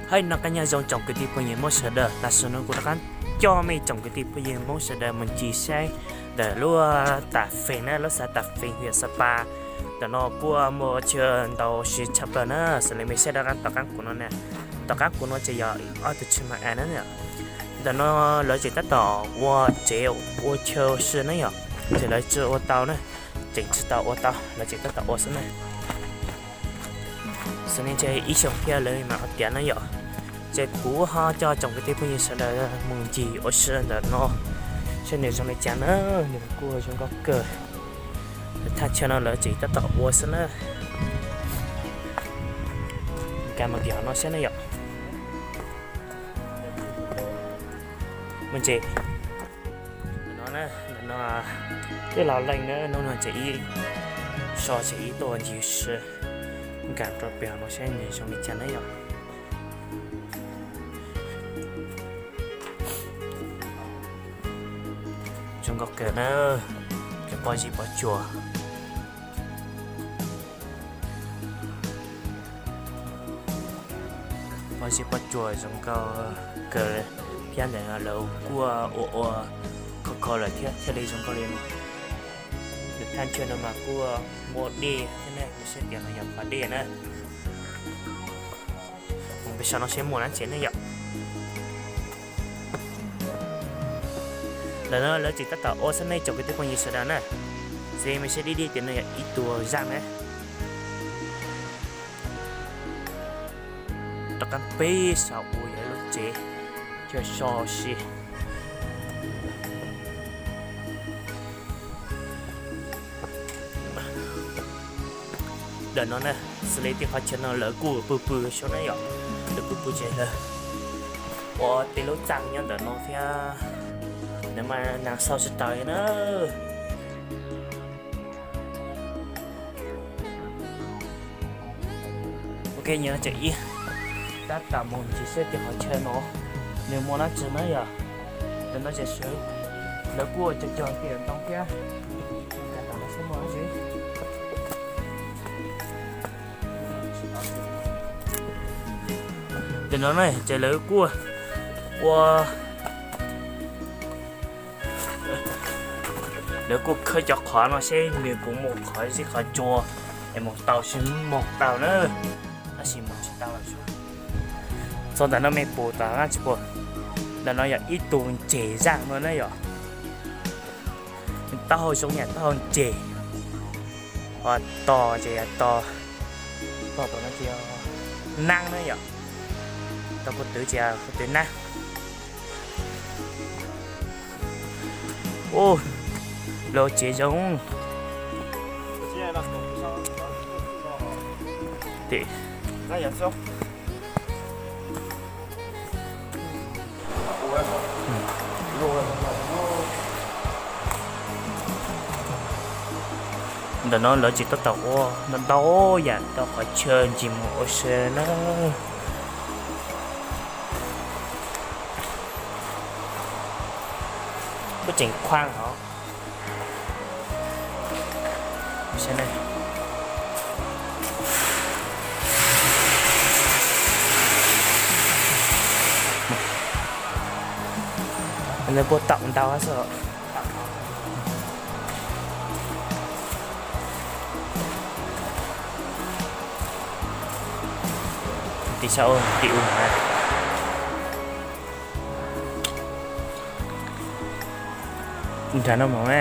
Hais no qab nyob zoo tsoom kwv tij phooj ywg Hmoob sawv daws, tam sim no kuv rov qab coj mej tsoom kwv tij phooj ywg Hmoob sawv daws mus ncig saib ntawm lub Tam Feej na, lub xav Tam Feej, hwm, Xab Pas. Ntawm no kuj muaj chaw ntau siv tshaj plaws na, xws li mej saib rov qab tom qab kuv no na, tom qab kuv no ces yog ob tug chaw mas a na. Ntawm no lawv tseem tab tom ua tsev ua chaw si na yom, ces lawv tsis ua tau na, tseem tsis tau ua tau, lawv tseem tab tom ua xwb na. Xws li ntshe ib xyoos thiab lawv mam ua tiav na yom. Ces kuv ho coj tsoom kwv tij phooj ywg sawv daws mus ncig ua si ntawm no, saib nws zoo li cas na, nws kuj zoo nkauj kawg. Thaj chaw no lawv tseem tab tom ua xwb na. Nkag mus tim hauv no saib na yom. Mus ntses. Ntawm no, ntawm no twb los leej na, hnub no ces ib so ces ib tuaj ncig si. Nkag rau pem hauv no saib nws zoo li cas na yom. Zoo nkauj kawg na, cov pob zeb pob tsuas. Pob zeb pob tsuas zoo nkauj kawg, thiab ntawm no lawv kuj ua ua khov kho lawm thiab thiaj li zoo nkauj li no. Lub thaj chaw no mas kuj muaj dej thiab ne, kuv saib tias no yog qhov dej na. Mus pem saum no seb muaj dab tsi ne yom. Ntawm no lawv tseem tab tom ua xwb nej tsoom kwv tij phooj ywg sawv daws na. Xws li mej saib dib dib ces no yog ib tug zaaj na. Rov qab pem saum uas yog lub tsev chaw so si. Ntawm no na, xws li tej qhov chaw no lawv kuj pw pw saib na yom, lawv kuj pw ces lawv ua tej lub txaj nyob ntawm no thiab, ntawd mas nas xau tsis taus li na. Ok, nyob tsam ib tab tom mus ncig saib tej qhov chaw no nws muaj dab tsi na yom. Ntawm no ces lawv kuj ua cog cog kiag ntoo thiab. Ntawm no saib muaj dab tsi. Ntawm no na ces lawv kuj ua, lawv kuj khawb cov qhov no seb nws puas muaj qhov zeb qhov tsua es mus tau seb mus tau na, tab sis mus tsis tau lawm. Txog ntawm no mej pum tom no tsis pum, ntawm no yog ib tug ntses zaaj no na yom. Taub hau zoo yam taub hau ntses, tos ces yog tos, tos tom no ces yog naab na yom, tos kuv twv ces yog kuv twv naab. Ua, lawv tsev zoo. Ntawm no lawv tseem tab tom ua ntau ntau yam rau qhov chaw ntsis mus ua si na. Kuj tseem qhuav hov. Nws kuj tau ntau xwb. Tim sab tim u na. Nrad no mog me.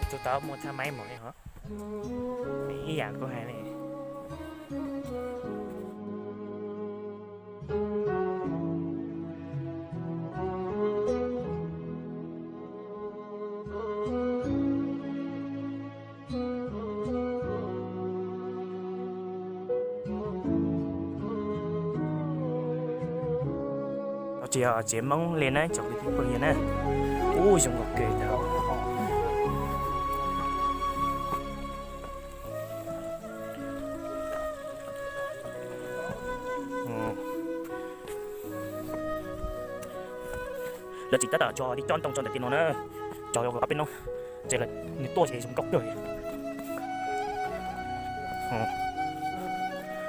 Tus tau muaj thaj maib mom li hov. Ib yam kuj hais li. Tsev Hmoob li na tsoom kwv tij phooj ywg na. Ub, zoo nkauj kawg ntawd. Lawv tseem tab tom tso tib co ntoo tso ntawm tim no na. Tso ob peb hnub ces nws tuaj ces zoo nkauj kawg.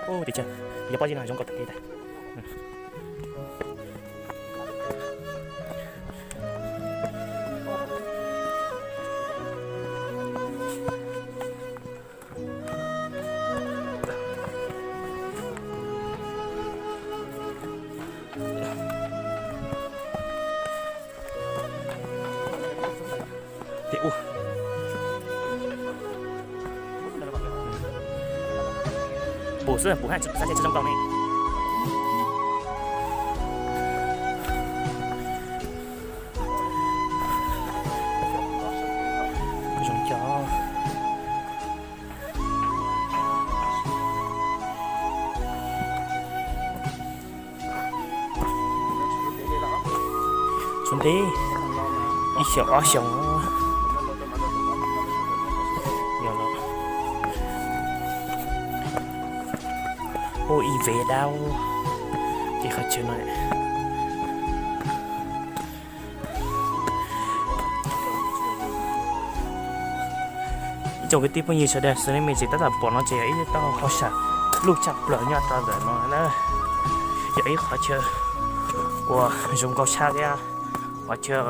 Ub, tim chaw, yog pob zeb no zoo nkauj tag kev tas. Pum xwb, pum haj tsis xav tias tsis zoo nkauj ne. Zoo cov. Tshuav ntev ib xyoos ob xyoos. Yog los ua ib vev dab ces qhov chaw no. Ib tsoom kwv tij phooj ywg sawv daws, xws li mej tseem tab tom pom no ces yog ib tog hauj sam luj tshaj plaws nyob rau ntawm no na. Yog ib qhov chaw uas zoo nkauj tshaj thiab qhov chaw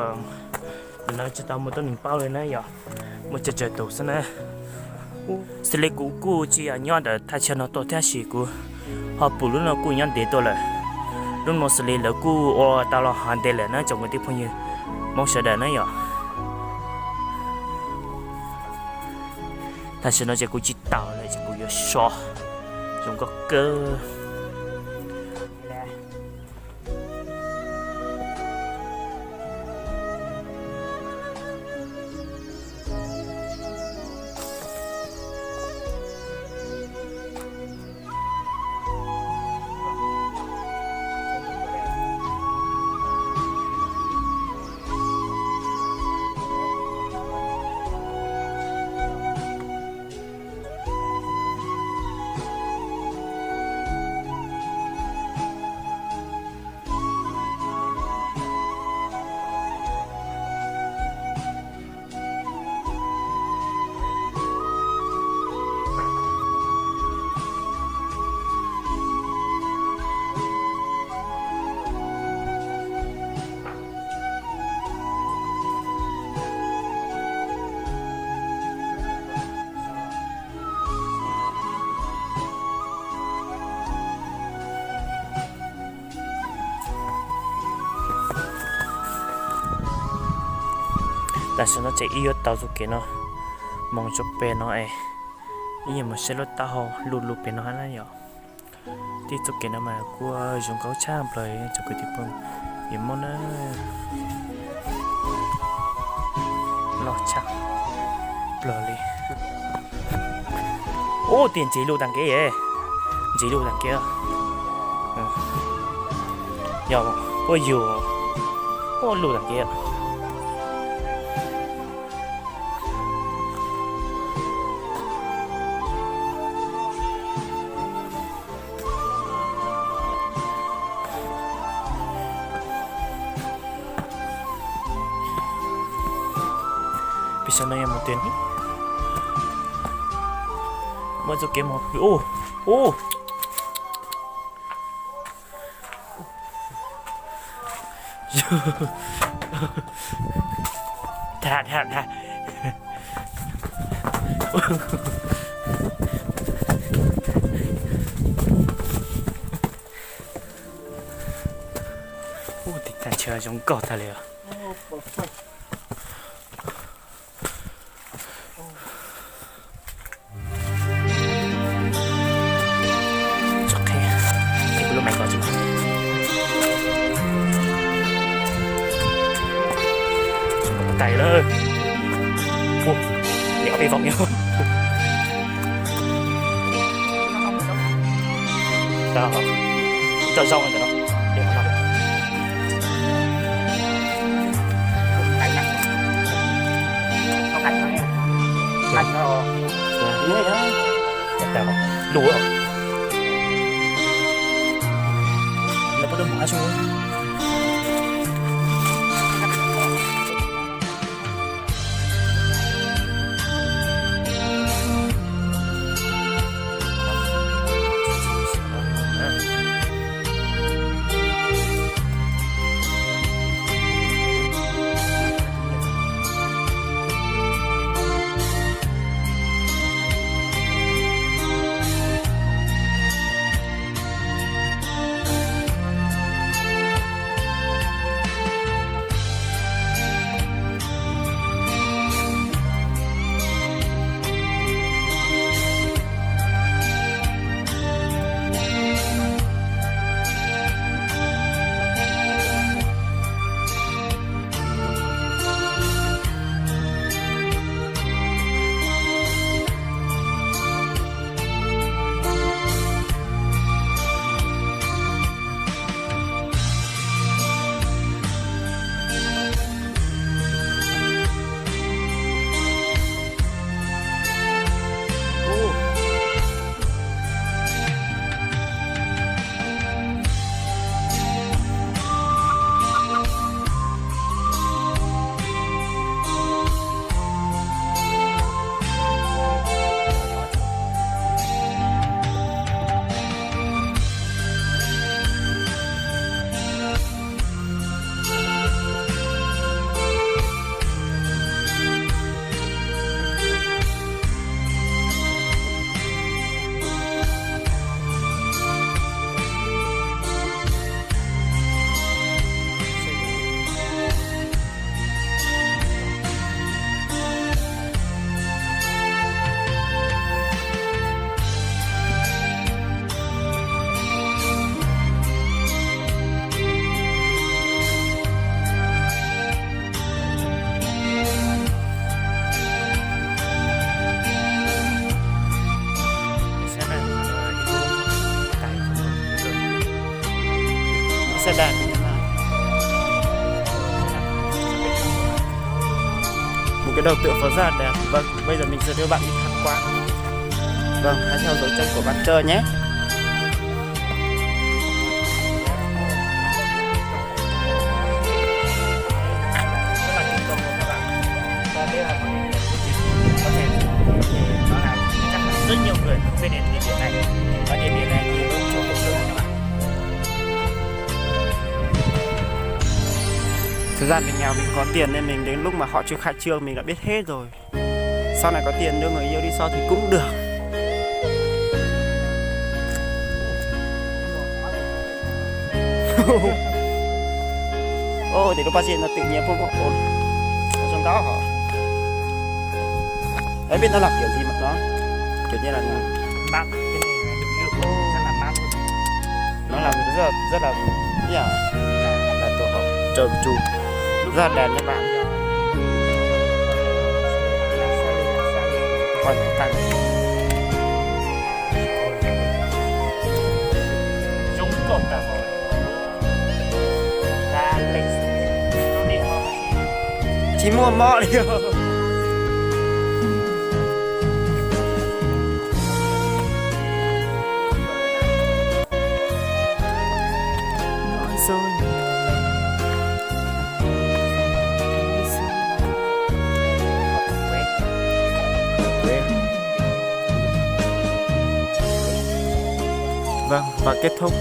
lawv tsis tau muaj tuab neeg paub li na, yog muaj tsawg tsawg tus xwb na. Xws li kuv kuj tsis yog nyob ntawm thaj chaw no tuaj tab sis kuv ho pum lub no kuj nyob ntev tuaj lawm. Lub no xws li lawv kuj ua tau los hav ntev lawm na tsoom kwv tij phooj ywg Hmoob sawv daws na yom. Tam sim no ces kuv tsis taus lawm ces kuv yuav so zoo nkauj kawg. Tam sim no ces ib yuav taug tus kev no mus rau pem no es ib yuav mus saib lub taub hau lug lug pem no na yom. Tej txoj kev no mas kuj zoo nkauj tshaj plaws tsoom kwv tij phooj ywg Hmoob na. Loj tshaj plaws li. Ub, tias ntxiv lug tag kev, ntxiv lug tag kev. Yog puab yug, ub, lug tag kev. Peb saib no yog mus twg ne? Muaj txoj kev mus, ub, ub. Tha, tha, tha. Ub, tim tag nrho zoo nkauj tag li os. Tso qhia, qhia kuv lub maiv ko tsis tais lawm. Ua, liam ob peb voo nyob. Tau, tau zoo ntawm no. Lus lawv puab tuaj mus qab su. Một cái đầu tượng Phật rất là đẹp. Vâng, bây giờ mình sẽ đưa bạn đi tham quan. Vâng, hãy theo dấu chân của bạn Trơ nhé. Rất nhiều người không biết đến địa điểm này. Có địa điểm này thì tôi cũng không biết các bạn. Thời gian mình nghèo mình có tiền nên mình đến lúc mà họ chưa khai trương mình đã biết hết rồi. Sau này có tiền đưa người yêu đi so thì cũng được. Ôi, thì lúc bác Diên nó tự nhiên không có ổn. Nó trong đó hả? Đấy, biết nó làm kiểu gì mà nó kiểu như là mát. Cái này là nước, rất là mát luôn. Rất là, rất là, rất là, rất là đẹp các bạn. Coi nó căng. Tsis muaj mob li. Vâng, và kết thúc,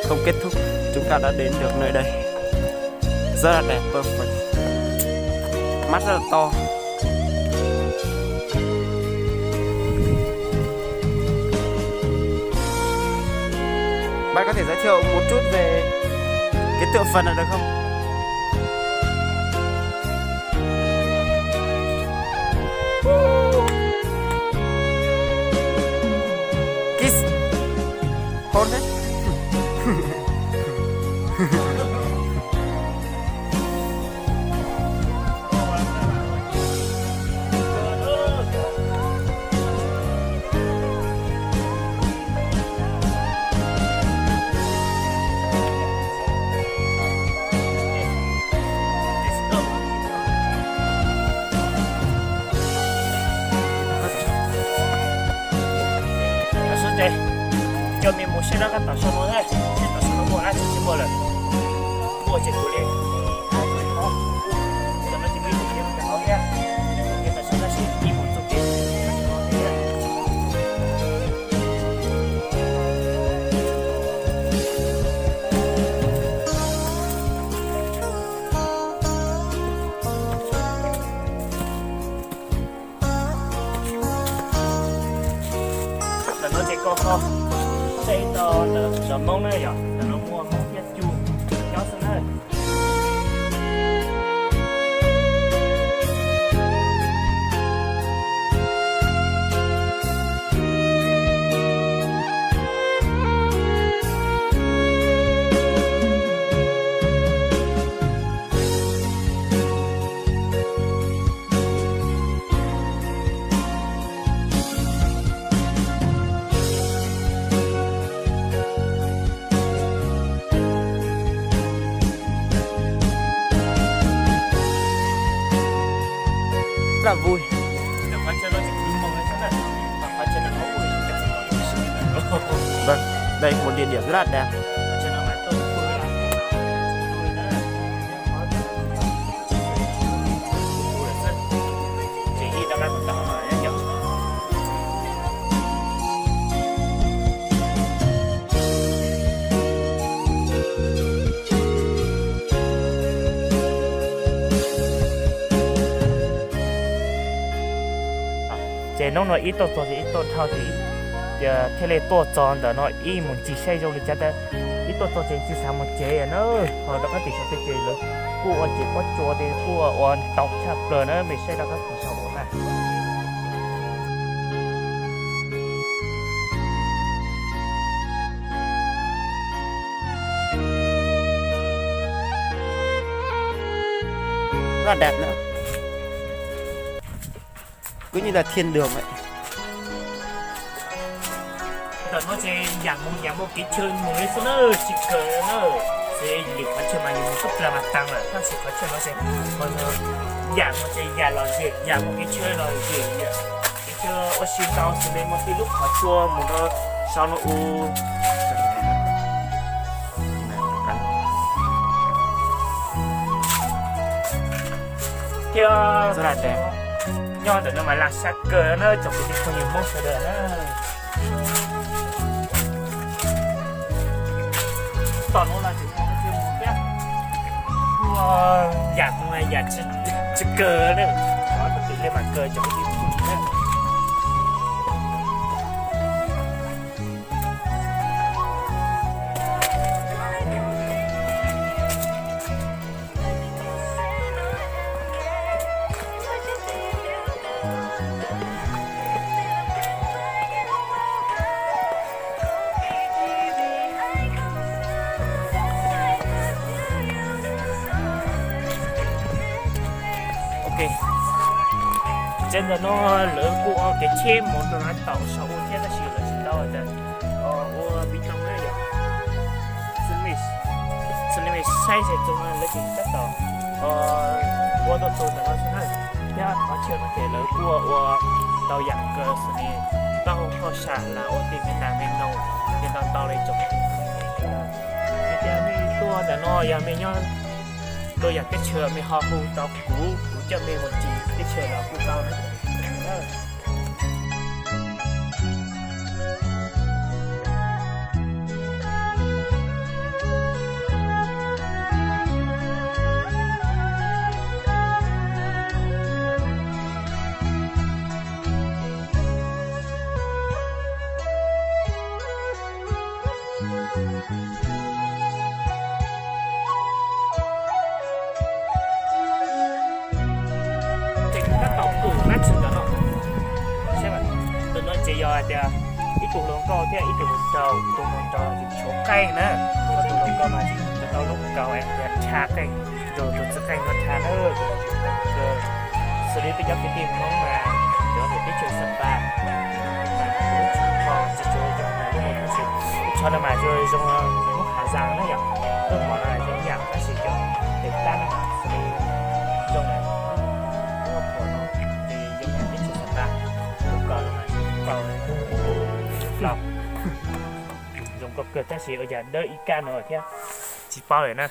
không kết thúc, chúng ta đã đến được nơi đây. Rất là đẹp, perfect. Mắt rất là to. Bạn có thể giới thiệu một chút về cái tượng Phật này được không? Kiss. Hôn đấy. Coj mej mus saib dab qab tom sau no na, saib tom sau no muaj dab tsi tsis muaj lawm. Muaj ces kuv li. Tam no ces mej mus thiab, hauv thiab, tom sau no seb ib mus txog kev. Ntawm no ces koj ho saib tau ntawm zos Hmoob na yom, ntawm no muaj Hmoob thiab Cu nyob xwb na. Rất là vui. Vâng, đây là một địa điểm rất là đẹp. Ces hnub no ib tuaj txog ces ib tuaj dhau ces thiaj li tuaj txog ntawm no ib mus ncig saib zoo li cas tab ib tuaj txog ces tsis xav mus tsev na. Ho rov qab tim saum tej ces lawv kuj ua tsev pob tsuas ces kuj ua ntau tshaj plaws na, mej saib rov qab tim saum ua na. Rất là đẹp nữa. Cứ như là thiên đường vậy. Ntawm no ces yam mus yam muaj kev chaw mus li xwb na, tsis kawg na. Ces lwm qhov chaw mas yus mus tub plag mas taag lawm, tab sis qhov chaw no ces yam no ces yam los yam, yam muaj kev chaw los yam, kev chaw ua si ntau xws li muaj tib lub qhov tsua mus rau sau no u. Thiab nyob ntawm no mas lag sab kawg na tsoom kwv tij phooj ywg Hmoob sawv daws na. Tom no los tseem mus thiab, yam mus yam tsis kawg na, tab sis li mas kawg tsoom kwv tij phooj ywg na. Ok, tsev ntawm no lawv kuj ua kev cheb mus rau na, tau saum ua thiab tab sis lawv tsis tau tias ua viv tau na yom. Xws li saib ces txog lawv tsis tab tom ua tau tus ntawm no xwb na. Thiab qhov chaw no ces lawv kuj ua tau yam kawg xws li taub hau hauj sam los ua tej me nas me noog, ces ntau ntau li tsoom. Yog tias mej tuaj ntawm no yog mej nyob rau yam teb chaws mej ho hu tau kuv, kuv coj mej mus ntsis teb chaws los kuj tau na. Ces tab tom pum nab tshis ntawm no, ntawm no ces yog hais tias ib tug hluas nkauj thiab ib tug hluas nraug, tus hluas nraug ces tshuav qaij na, ho tus hluas nkauj mas tsis tau lub kaus es tias tha qaij, nrug tus txiv qaij no tha na. Xws li peb cov kwv tij Hmoob mas cov ntawm teb chaws Xab Pas mas lub tsho tsis tshua zoo, lub no kuj tsis, lub tsho no mas zoo zoo lub hav zas na yom, lub mov no zoo yam tab sis cov tes tab no mas xws li zoo lub phom no ces zoo yam teb chaws Xab Pas, lub kaus no mas kaus lub plaub. Zoo nkauj kawg tab sis ua cas dawb ib kab no thiab tsis paub lawm na.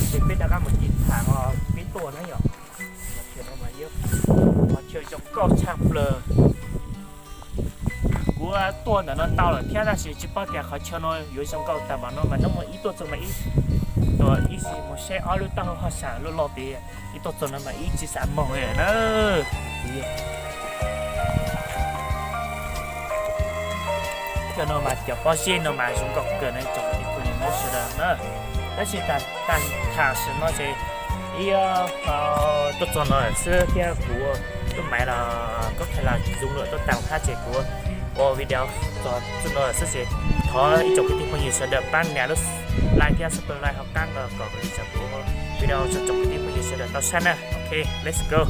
Ces peb rov qab mus ncig tham os peb tuaj na yom. Qhov chaw zoo nkauj tshaj plaws. Kuv tuaj ntawm no tau lawm thiab tab sis tsis paub tias qhov chaw no yuav zoo nkauj tag npaum no mas nub mus ib tuaj txog mas ib tuaj ib xis mus saib ob lub taub hau hauj sam loj loj tias ib tuaj txog no mas ib tsis xav moog li na. Cov no mas cov pob zeb no mas zoo nkauj kawg na tsoom phooj ywg Hmoob sawv daws na. Tab sis tag, tag, tag sim no ces ib tuaj txog no lawm xwb thiab kuv lub maiv los koob thaij los tsis zoo lawm tuaj tag hab ces kuv ua video txog txij no lawm xwb ces thov ib tsoom kwv tij phooj ywg sawv daws pab nias lub like thiab subscribe hauv qab no kom kuv tau ua video rau tsoom kwv tij phooj ywg sawv daws tau saib na. Ok, let's go.